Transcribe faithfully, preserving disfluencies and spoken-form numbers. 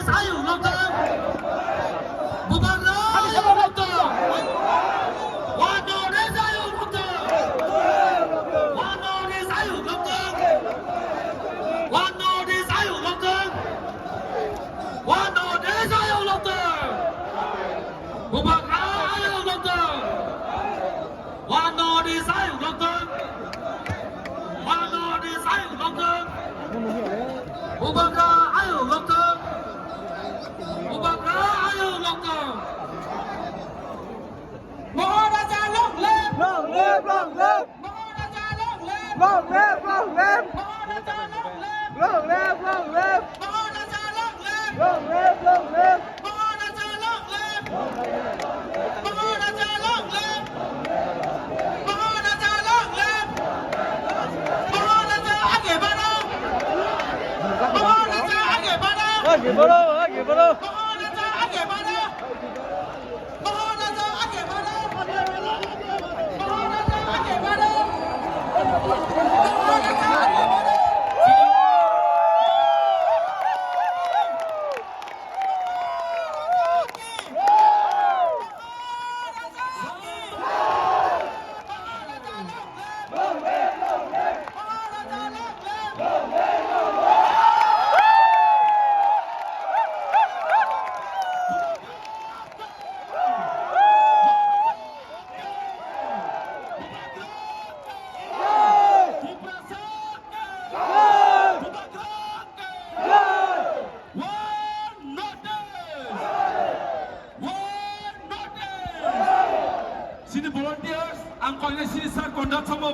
Ayuk lokthang. Bubagra ayuk lokthang. One North East ayuk lokthang. One North East ayuk lokthang. One North East ayuk lokthang. One North East ayuk lokthang. Bubagra ayuk lokthang. One North East ayuk lokthang. One North East ayuk lokthang. Bubagra ayuk lokthang. Bubagra ayuk lokthang. Maharaja long live! Long live, long live! Maharaja long live! Long live, long live! Maharaja long live! Long live, long live! Maharaja long live! Long live, long live! Maharaja long live! Maharaja long live! Maharaja long live! Maharaja age badho! Maharaja age badho! Age badho, age badho! Maharaja age badho! Maharaja age badho! Maharaja age badho! Maharaja age badho! One North East! One North East! Sini volunteers, ang koinai sini sir conduct samo